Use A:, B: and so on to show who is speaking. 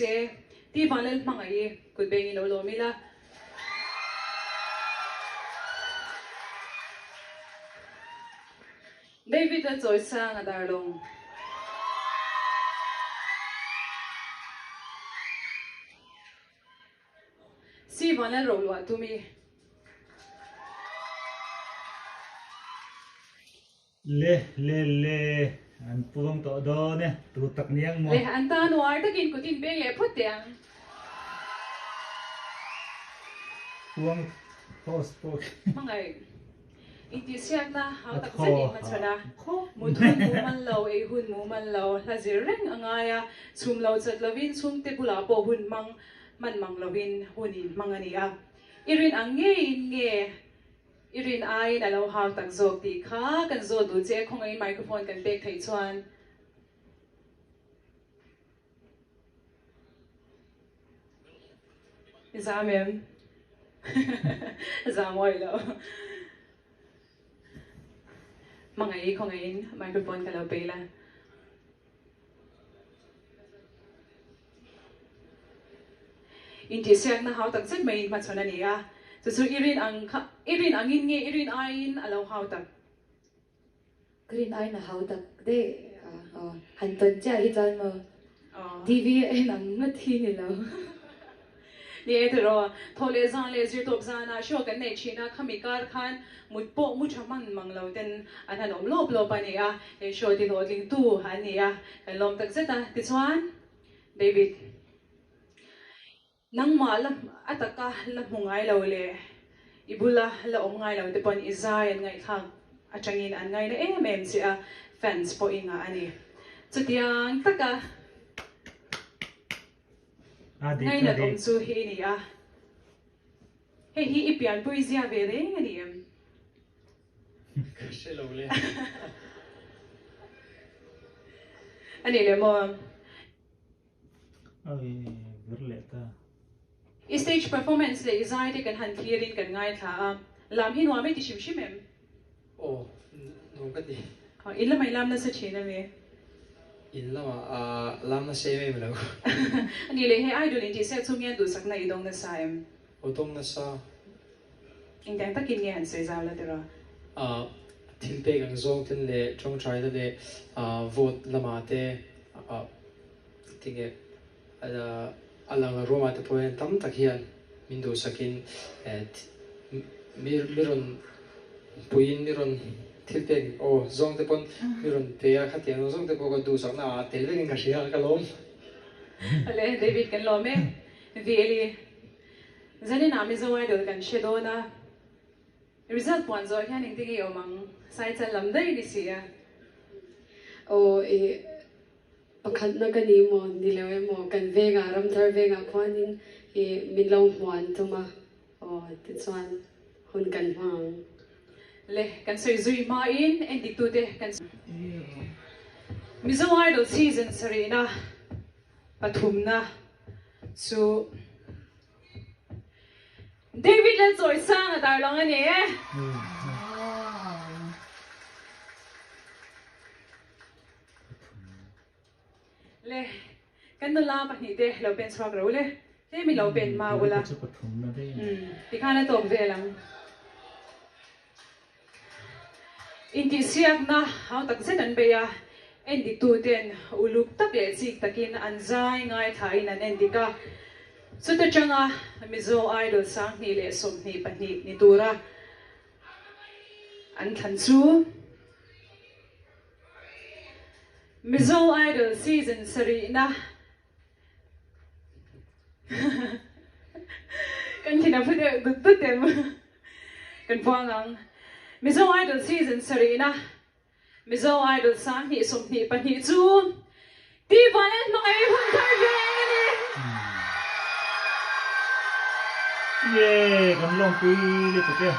A: Che, ti Vanlal hmangaih i kut beng i lo lawm ila. David a chawi sang a darlawng. Si Vanlal roluah tum i.
B: Le le le, an puang tawh dawn e, tu tak ni ang maw?
A: Le, an tan uar takin kut in beng leh phawt teh ang.
B: Puang post pawh khi.
A: Hmangaih, intihsiakna hau tak zet in hmachhawn a, mut hun mumal lo, ei hun mumal lo, hla zir reng a ngai a, chhum lo chat lovin chhungte bulah pawh hun hmang hman mang lovin hun in hmang a ni a. I rin ang ngeiin nge I rin aiin a lo hau tak zawk tih kha kan zawt duh che, khawngaihin microphone kan pek theih chuan. I zam em? Zam awih lo. Hmangaih khawngaihin microphone ka lo pe ila. Intihsiakna hau tak zet maiin hmachhawn a ni a, chu chu i rin ang kha, i rin angin nge i rin aiin a lo hau tak?
C: Ka rin aiin a hau tak daih a, aw han tawn chiah hi chuan maw TV a en ang ngawt hi ni lo.
A: Ni e tiraw, thaw leh zan leh zirtawp zanah show kan neih thin a, khami kar khan mut pawh mu tha hman mang lo ten an han awm lawp lawp a ni a, he show ti hlawhtlingtu an ni a, kan lawm tak zet a, tichuan David, nangmah la a taka la hmu ngai lo leh i bula la awm ngai lo te pawn i zai an ngaihthlak atangin an ngaina em em che a, fans pawh i ngah a ni. Chutiang taka. Ngainat awm chu hi i ni a, hei hi i pianpui zia ve reng a ni em?
D: Ka hre lo le.
A: A nih leh maw?
B: Oi, vir leh ta.
A: I stage performance leh i zai te kan han thlirin kan ngaithla a, lam hi nuam i ti hrim hrim em?
D: Aw, nuam ka ti.
A: Aw, in lamah i lam nasa thin a mi?
D: In lamah lam nasa em em lo.
A: A nih leh he idol in tihsiak chhung hian duhsakna i dawng nasa em?
D: Aw, dawng nasa.
A: Engtiang takin nge han sawi zau la tiraw?
D: Thil pek ang zawng ten leh tawngtaina leh vote lamah te tinge a lang la ruamah te pawh hian tam tak hian min duhsakin mi rawn puiin mi rawn thil pek aw zawng te pawn mi rawn pe a khatiang zawng te pawh ka duhsakna ah tel vekin ka hria ka lawm.
A: Awle David kan lawm e. Veli zaninah Mizo Idol kan hre dawn a. Result puan zawh hian engtin nge i awm ang? Saichal lam daih ni si a.
C: Aw i Pakhatna ka ni maw? Ni lo emaw? Kan vengah, Ramthar vengah khuanin i min lo hmuan tum a, aw tichuan hun kan hmang ang.
A: Le, kan sawi zui hmain endiktute kan Mizo Idol season sarihna pathumna chu David Lalchawisanga darlawng a ni e. Le, kan nula pahnihte lo pen chhuak ro le, tlem i lo pen hma ula. Tikhan a tawk vel ang. Intihsiakna hau tak zet an bei a, endiktuten uluk tak leh chik takin an zai ngaithlain an endik a. Chuta tanga Mizo Idol 2022 ni tura an thlan chu. Mizo Idol season sarihna kan thin a phu deuh dut dut em kan puang ang. Mizo Idol season sarihna Mizo Idol 2022 chu Tihvalan hmangaih hun thar veng a ni.
B: Yay! Kan lawmpui lutuk e.